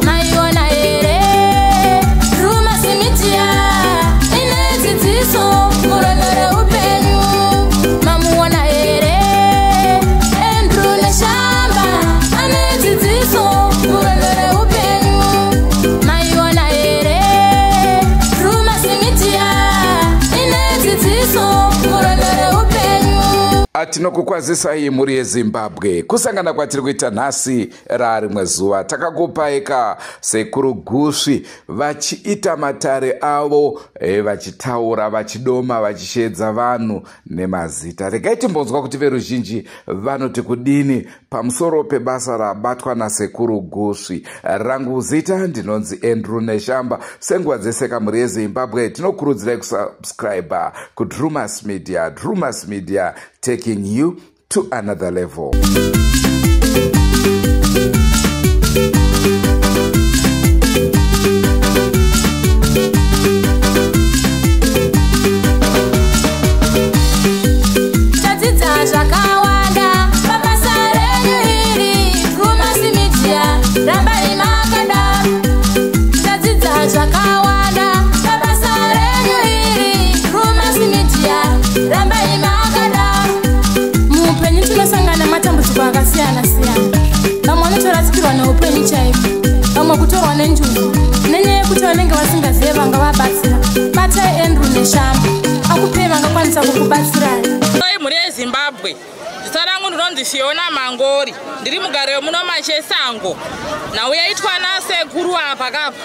Maiona here Drewmas Media ine dzidziso murwendo reupenyu. Mamuona here Andrew Neshamba ane dzidziso murwendo reupenyu. Maiona here Drewmas Media ine dzidziso murwendo reupenyu. Tinokukwazisai mhuri yeZimbabwe. Kusangana kwatiri kuita nhasi rarimwe zuva takakupaika Sekuru Gusvi vachiita matare avo, vachitaura, vachidoma, vachishedza vanhu nemazita. Regai timbonzwa kuti veruzhinji vanoti kudini pamusoro pebasa rabatwa naSekuru Gusvi. Rangu zita ndinonzi Andrew Neshamba. Senguva dzese kamhuri yeZimbabwe, tinokurudzirai kusubscribe kuDrewmas Media. Drewmas Media, taking you to another level. Tadzidza zvakawanda pabasa renyu iri, Drewmas Media, rambai makadaro. Tadzidza zvakawanda pabasa renyu iri, Drewmas Media, rambai makadaro. Muupenyu tinosangana matambudziko akasiyana siyana. Vamwe vanotorasikirwa neupenyu chaiko, vamwe kutorwa nenjuzu nenyaya yekuti vanenge vasingazive vanga vabatsira. Batai Andrew Neshamba akupei vangakwanisa kukubatsirai. Oi mhuri yeZimbabwe, zita rangu ndinonzi Fiona Mangori, ndiri mugari wemuno Machesango. Nhau yaitwa nasekuru apa kapa,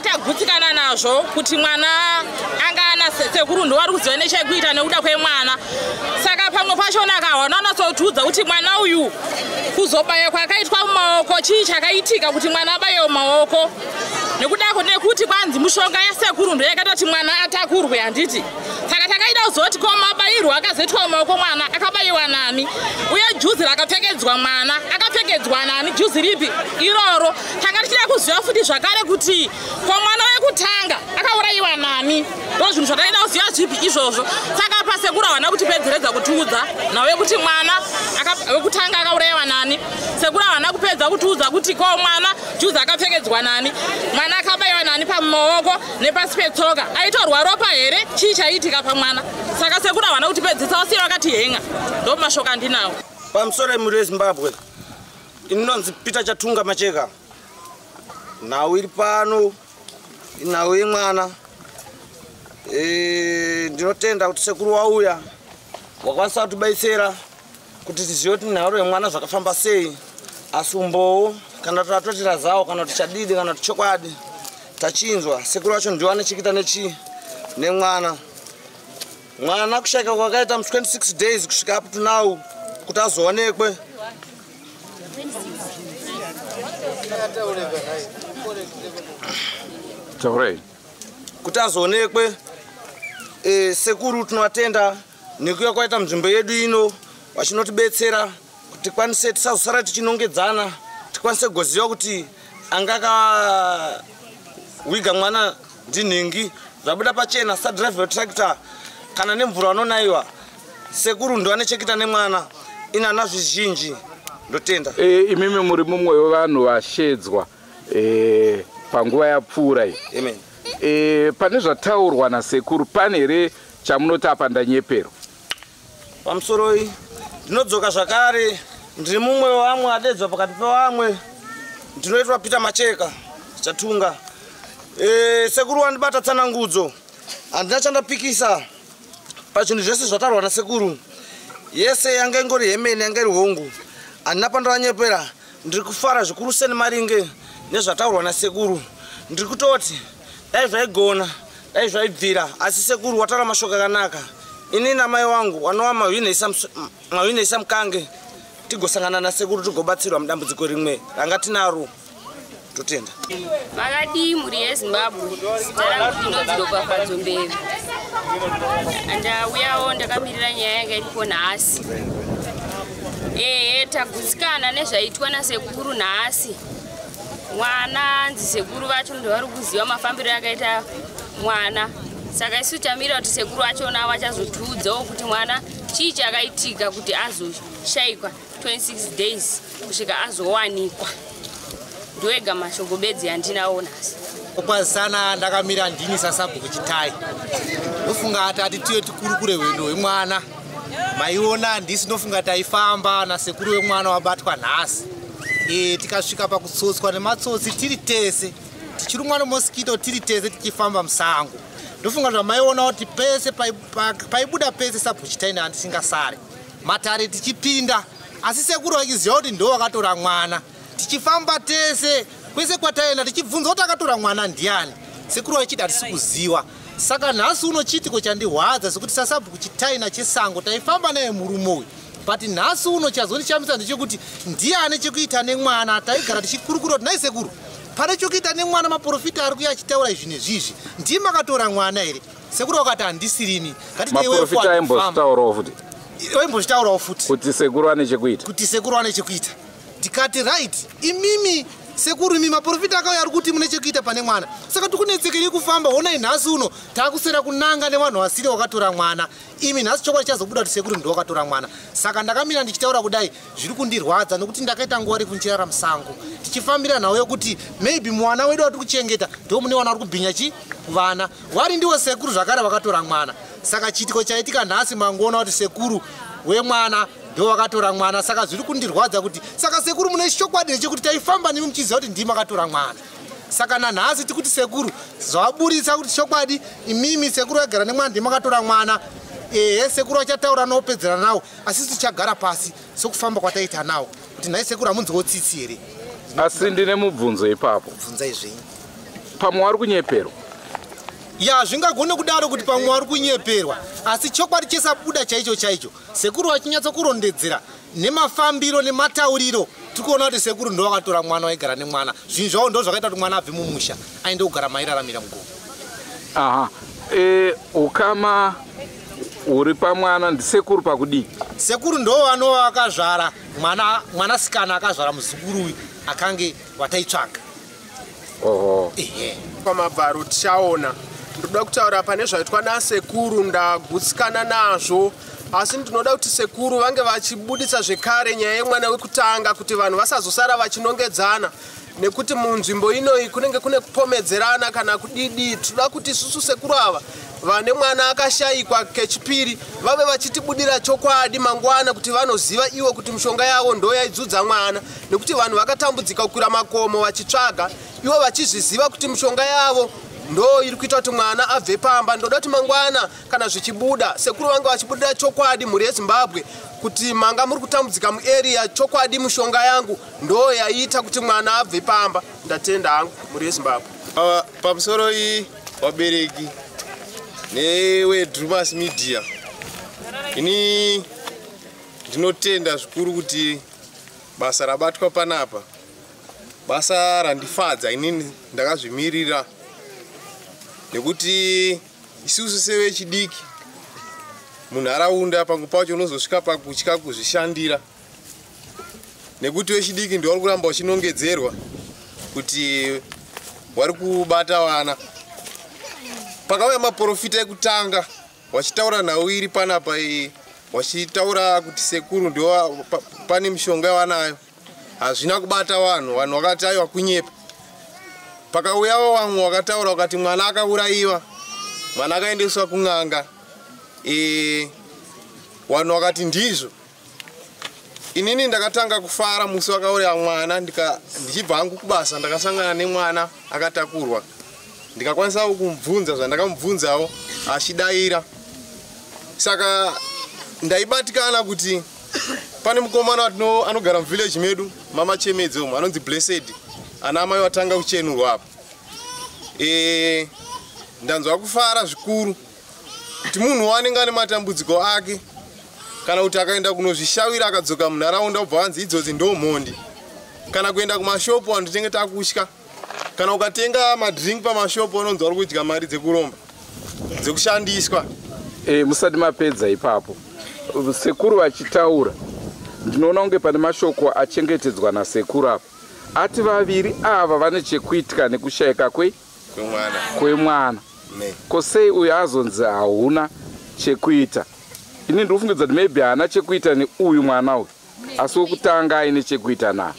tagutsikana nazvo kuti mwana anga ana sekuru ndo vari kuziva nechekuita nekuda kwemwana. Saka pamwe pachona akawana anatsotiudza kuti mwana uyu kuzobaya kwakaitwa mumaoko, chii chakaitika kuti mwana abayewo mumaoko, nekuda nekuti kwanzi mushonga yasekuru ndo yakaita kuti mwana atakurwe, handiti? Saka takaida kuzoti ko mabayirwo akazoitwa mumaoko mwana akabayiwa nani, uye juzi rakapfekedzwa mwana akapfekedzwa nani, juzi ripi iroro? Tanga tichida kuziva futi zvakare kuti ko mwana wekutanga akaurayiwa nani. Ndo zvinhu zvataida kuziva zvipi izvozvo. Saka pasekuru havana kutipedzeredza kutiudza nhau yekuti mwana wekutanga akaurayiwa nani. Sekuru havana kupedza kutiudza kuti ko mwana juzi akapfekedzwa nani, mwana akabayiwa nani pamaoko nepasi petsoka, aitorwa ropa here, chii chaiitika pamwana? Saka sekuru havana kutipedzisa, vasiye vakati henga. Ndo mashoko andinawo. Pamusoro emhuri yeZimbabwe, inonzi Peter Chatunga Macheka. Nhau iri pano inhau yemwana. Ndinotenda kuti sekuru wauya wakwanisa kutibatsira kuti tizive kuti nhau yemwana zvakafamba sei. Asi umbowo kana tatotira zawo kana kuti chadidi kana kuti chokwadi tachinzwa, sekuru vacho ndiwo anechikuita nechi nemwana. Mwana kushaika kwakaita mu 26 days kusvika up to now kuti azoonekwe. Taurai. Kuti azoonekwe. Sekuru tinovatenda nekuuya kwaita munzvimbo yedu ino vachinotibetsera kuti tikwanise tisazosara tichinongedzana, tikwanise kugoziva kuti anga akawiga mwana ndinhingi. Zvabuda pachena sadrive tractor kana nemvura vanonayiwa, sekuru ndo anechekuita nemwana. Ina zvizhinji, ndotenda. Imimi muri mumwe wevanhu vashedzwa panguva yapfuura iyi. Amen. Pane zvataurwa nasekuru, pane here chamunoti apa ndanyepero? Pamusoroi, ndinodzoka zvakare, ndiri mumwe wevamwe adedzwa pakati pevamwe. Ndinoitwa Peter Macheka Chatunga. Sekuru wandibata tsanangudzo, handina chandapikisa pazvinhu zvese zvataurwa nasekuru. Yese yanga ingori hemeni, yanga iri hongu, handina pandavanyepera. Ndiri kufara zvikuru seni maringe nezvataurwa nasekuru. Ndiri kutoti dai zvaigona, dai zvaibvira, asi sekuru wataura mashoko akanaka. Ini namai wangu wanova Mahwinheisa Mukange tigosangana nasekuru tigobatsirwa mudambudziko rimwe ranga tinaro. Totenda. Makadii mhuri yeZimbabwe? Zita rangu ndinonzi Ropafadzo Mberi. Ndauyawo ndakamirira nyaya yanga iripo nhasi. Ehe, tagutsikana nezvaitwa nasekuru nhasi. Mwana anzi sekuru vacho ndovari kuziva mafambiro akaita mwana, saka isu tamira kuti sekuru vachona vachazotiudzawo kuti mwana chii chakaitika kuti azoshaikwa 26 days kusvika azowanikwa. Ndoega mashoko bedzi andinawo nhasi. Kukwazisana ndakamira ndini sasabhuku Chitai. Ndofunga atati tiye tikurukure hwendo hwemwana. Maiona ndisi ndofunga taifamba nasekuru wemwana wabatwa nhasi. Tikasvika pakutsotswa nematsotsi tiri tese, tichirumwa nemosikito tiri tese tichifamba musango. Ndofunga zvamaiona kuti pese paibuda pese sabhuku Chitai handisingasare. Matare tichipinda, asi sekuru vachiziva kuti ndo vakatora mwana. Tichifamba tese kwese kwataenda tichibvunza kuti akatora mwana ndiani, sekuru vachiti hatisi kuziva. Saka nhasi uno chiitiko chandirwadza sekuti sasabhuku Chitaina chesango taifamba naye murume uyu, but nhasi uno chazondishamisa ndechekuti ndiani chekuita nemwana. Taigara tichikurukura kuti nhai sekuru, pane chokuita nemwana, maprofita ari kuuya achitaura izvi nezvizvi, ndimi makatora mwana here? Sekuru vakati handisirini. Maprofita aimbozvitaurawo futi, vaimbozvitaurawo futi kuti sekuru ane chekuita, kuti sekuru ane chekuita. Ndikati right, imimi sekuru, imi maprofita akauya ari kuti mune chekuita pane mwana, saka tikunetsekerei kufamba? Honai nhasi uno taakusera kunanga nevanhu vasiri wakatora mwana. Imi nhasi chokwadi chazobuda kuti sekuru ndo wakatora mwana. Saka ndakamira ndichitaura kudai zviri kundirwadza nokuti ndakaita nguva refu ndichirara musango tichifambira nhau yekuti maybe mwana wedu watiri kuchengeta ndo mune wana ari kubhinya chi vana wari ndiwo sekuru zvakare vakatora mwana. Saka chiitiko chaitika nhasi mangoona kuti sekuru wemwana ndo vakatora mwana. Saka zviri kundirwadza kuti saka sekuru mune chokwadi chekuti taifamba nemi muchiziva kuti ndimi makatora mwana. Saka nanhasi tikuti sekuru zvaburitsa kuti chokwadi imimi sekuru vaigara nemwana ndimi makatora mwana. Ehe, sekuru vachataura nopedzera nawo, asi tichagara pasi sokufamba kwataita nawo kuti nhai sekuru hamunzwawo tsitsi here? Asi ndine mubvunzo ipapo. Bvunzai zvenyu. Pamwe wari kunyeperwa. Ya, zvingagone kudaro kuti pamwe wari kunyeperwa, asi chokwadi chesabuda chaicho chaicho sekuru vachinyatsokurondedzera nemafambiro nematauriro, tiri kuona kuti sekuru ndo vakatora mwana waigara nemwana. Zvinhu zvavo ndo zvakaita kuti mwana abve mumusha aende kugara mairaramira mugomo. Aha, ukama uri pamwana ndisekuru pakudii? Sekuru ndo vanova vakazvara mwana, mwanasikana akazvara muzukuru uyu akange wataitsvaga. Oho. Ehe. Pamabvaro tichaona. Ndoda kutaura pane zvaitwa nasekuru, ndagutsikana nazvo, asi ndinoda kuti sekuru vange vachibudisa zvekare nyaya yemwana wekutanga kuti vanhu vasazosara vachinongedzana, nekuti munzvimbo inoyi kunenge kune kupomedzerana kana kudidi. Tinoda kuti isusu sekuru ava vane mwana akashayikwa kechipiri vave vachitibudira chokwadi mangwana, kuti vanoziva ivo kuti mishonga yavo ndo yaidzudza mwana, nekuti vanhu vakatambudzika kukwira makomo vachitsvaga, ivo vachizviziva kuti mishonga yavo ndo iri kuita kuti mwana abve pamba. Ndoda kuti mangwana kana zvichibuda sekuru vange vachibudira chokwadi mhuri yeZimbabwe kuti manga muri kutambudzika muarea, chokwadi mishonga yangu ndo yaiita kuti mwana abve pamba. Ndatenda hangu mhuri yeZimbabwe. Pamusoro iyi vabereki neweDrumas Media, ini ndinotenda zvikuru kuti basa rabatwa panapa, basa randifadza inini ndakazvimirira, nekuti isusu sevechidiki munharaunda pamwe pacho unozosvika pakutya kuzvishandira, nekuti vechidiki ndivari kuramba vachinongedzerwa kuti vari kubata vana. Pakauya maprofita ekutanga vachitaura nhau iri panapa iyi, vachitaura kuti sekuru ndo pane mishonga yavanayo, hazvina kubata vanhu, vanhu vakati aiwa kunyepa. Pakauyawo vamwe vakataura vakati mwana akaurayiwa, mwana akaendeswa kun'anga, vanhu vakati ndizvo. Inini ndakatanga kufara musi wakauraya mwana, ndichibva hangu kubasa ndakasangana nemwana akatakurwa, ndikakwanisawo kumubvunza zvandakamubvunzawo achidaira. Saka ndaibatikana kuti pane mukomana anogara muvillage medu mamachemedzo umu anonzi Blessed, ana amai vatanga kuchenurwa apa. Ndanzwa kufara zvikuru kuti munhu wanenge ane matambudziko ake, kana kuti akaenda kunozvishawira akadzoka munharaunda obva wanzi idzodzi ndo mhondi, kana kuenda kumashopu vanhu tinenge takutya, kana ukatenga madrink pamashopu unonzi uri kudya mari dzekuromba dzekushandiswa. Musati mapedza ipapo, sekuru vachitaura Ndinoona kunge pane mashoko achengetedzwa nasekuru apa. Ati vaviri ava vane chekuitika nekushayika kwemwana. Ko sei uyu azonzi hauna chekuita? Ini ndikufungidza kuti maybe haana chekuita neuyu mwana uyu, asi wekutanga aine chekuita naye.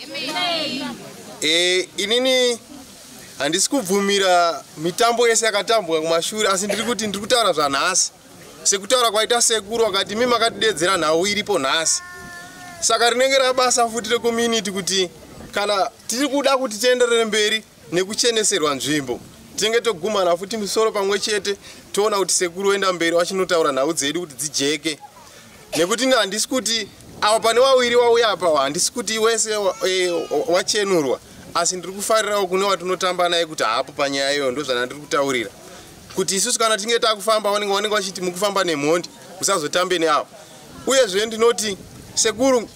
Inini handisi kubvumira mitambo yese yakatambwa kumashure, asi ndiri kuti ndiri kutaura zvanhasi. Sekutaura kwaita sekuru akati imi makatidedzera nhau iripo nhasi. Saka rinenge rabasa futi recommunity kuti kana tiri kuda kuti tienderere mberi nekucheneserwa nzvimbo, tinenge togumana futi misoro pamwe chete, toona kuti sekuru oenda mberi vachinotaura nhau dzedu kuti dzijeke. Nekuti handisi kuti ava pane wawiri wauya apa, handisi kuti wese wachenurwa, asi ndiri kufarirawo kune watinotamba naye kuti haapo panyaya iyoyo. Ndozvana ndiri kutaurira kuti isusu kana tinge takufamba vanenge vachiti mukufamba nemhondi, musazotambe neavo. Uyezve ndinoti sekuru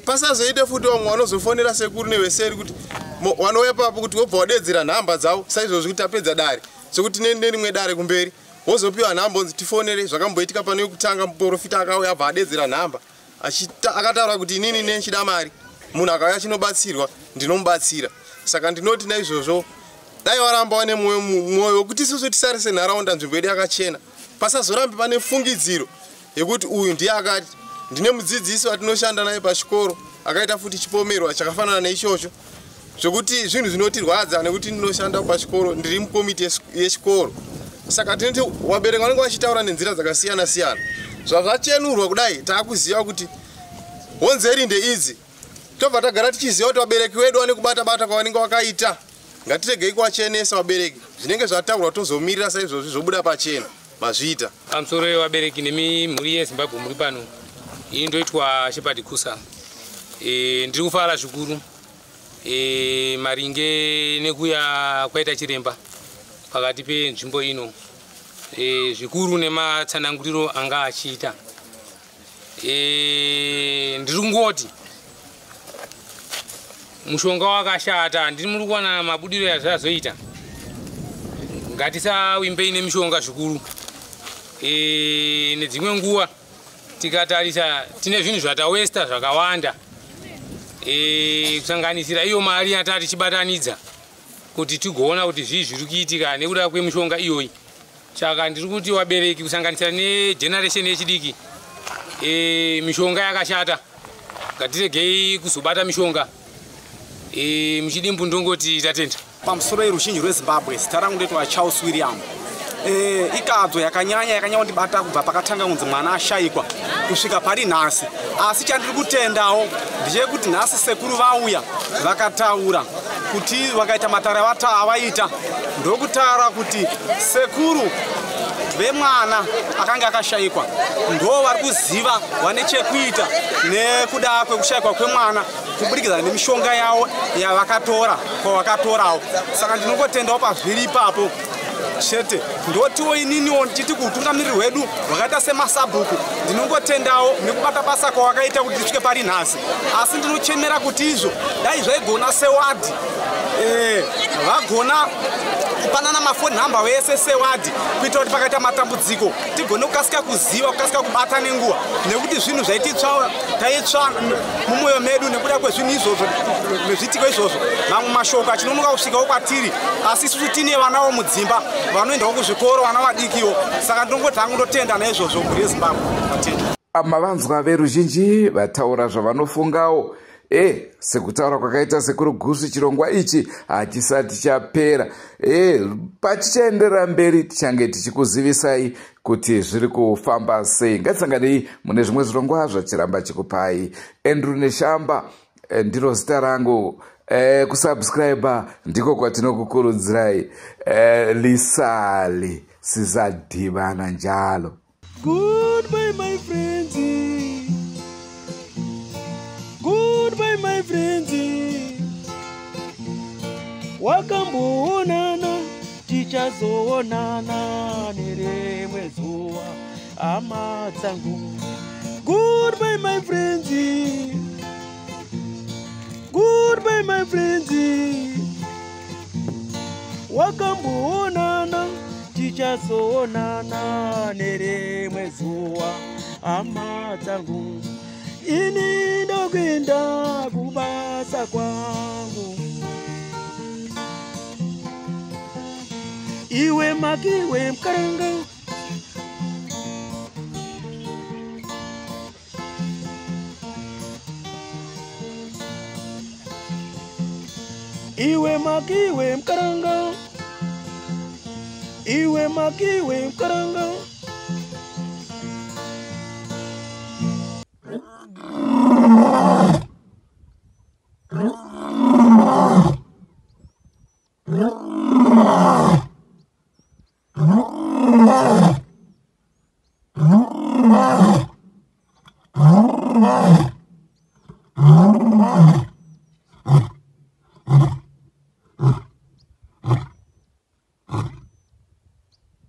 pasazoite futi vamwe vanozofonera sekuru neveseri kuti vanouya papo kuti wobva wadedzera nhamba dzavo saizvozvi kuti tapedza dare, sekuti nerimwe dare kumberi wozopiwa nhamba onzi tifonere. Zvakamboitika pane wekutanga muprofita akauya abva adedzera nhamba akataura kuti inini nechida mari, munhu akauya achinobatsirwa ndinomubatsira. Saka ndinoti naizvozvo dai waramba wane mwoyo wekuti isusu tisare senharaunda nzvimbo yedu yakachena, pasazorambi pane fungidziro yekuti uyu ndiye akati. Ndine mudzidzisi watinoshanda naye pachikoro akaita futi chipomerwa chakafanana neichocho, zvokuti zvinhu zvinotirwadza nekuti ndinoshanda pachikoro, ndiri mukomiti yechikoro. Saka tinoti vabereki vanenge vachitaura nenzira dzakasiyana siyana. Zvazvachenurwa kudai taakuziva kuti honzeri ndeidzi, tobva tagara tichiziva kuti vabereki vedu vane kubata bata kwavanenge vakaita. Ngatiregei kuvachenesa vabereki, zvinenge zvataurwa tozomirira saizvozvi zvobuda pachena. Mazviita. Pamusoro wevabereki nemhuri yeZimbabwe muri pano, ini ndoitwa Shepard Kusa. Ndiri kufara zvikuru maringe nekuya kwaita chiremba pakati penzvimbo ino, zvikuru nematsananguriro anga achiita. Ndiri kungoti mushonga wakashata, ndiri muri kuwana mabudiro yazvazoita. Ngatisawimbei nemishonga zvikuru. Nedzimwe nguva tikatarisa tine zvinhu zvatawesta zvakawanda, kusanganisira iyo mari yatati tichibatanidza kuti tigoona kuti zvii zviri kuitika nekuda kwemishonga iyoyi. Saka ndiri kuti vabereki kusanganisira negeneration yechidiki, mishonga yakashata, ngatiregei kuzobata mishonga. Muchidimbu ndongoti tatenda. Pamusoro yeruzhinji rweZimbabwe, zita rangu ndoitwa Charles William. Ikadzo yakanyanya kundibata kubva pakatanga kunzi mwana ashayikwa kusvika pari nhasi. Asi chandiri kutendawo ndechekuti nhasi sekuru vauya vakataura kuti vakaita matare avaita, ndokutaura kuti sekuru vemwana akanga akashayikwa ndo vari kuziva vane chekuita nekuda kwekushayikwa kwemwana kuburikidza nemishonga yavo yavakatora kwavakatorawo. Saka ndinongotendawo pazviri ipapo chete. Ndotiwo ininiwo ndichiti kuutungamiriri hwedu hwakaita semasabhuku, ndinongotendawo nekubata basa kwawakaita kuti tisvike pari nhasi. Asi ndinochemera kuti izvo dai zvaigona sewadhi, vagona kupanana mafoni nhamba vese sewadhi, kuitira kuti pakaita matambudziko tigone kukasika kuziva, kukasika kubata nenguva, nekuti zvinhu zvaititsva taitsva mumwoyo medu nekuda kwezvinhu izvozvo nezviitiko izvozvo. Mamwe mashoko achinonoka kusvikawo kwatiri, asi isusu tine vanawo mudzimba vanoendawo kuzvikoro, vana vadikiwo. Saka ndinongoti hangu ndotenda naizvozvo mhuri yeZimbabwe. Atenda. Mavanzwa veruzhinji vataura zvavanofungawo. Sekutaura kwakaita sekuru Gusvi, chirongwa ichi hachisati chapera. Patichaenderera mberi tichange tichikuzivisai kuti zviri kufamba sei. Ngatisanganei mune zvimwe zvirongwa zvachiramba chikupai. Andrew Neshamba ndiro zita rangu. Kusubscribe ndiko kwatinokukurudzirai. Lisali sizadhibana njalo. Goodbye my friends. Goodbye my friends. Wakamboonana tichazoonana nerimwe zuva hama dzangu. Goodbye my friends. Goodbye my friends. Wakamboonana tichazoonana nerimwe zuva hama dzangu. Ini ndokuenda kubasa kwangu. Iwe makiwe mkaranga. Iwe makiwe mkaranga. Iwe makiwe mkaranga.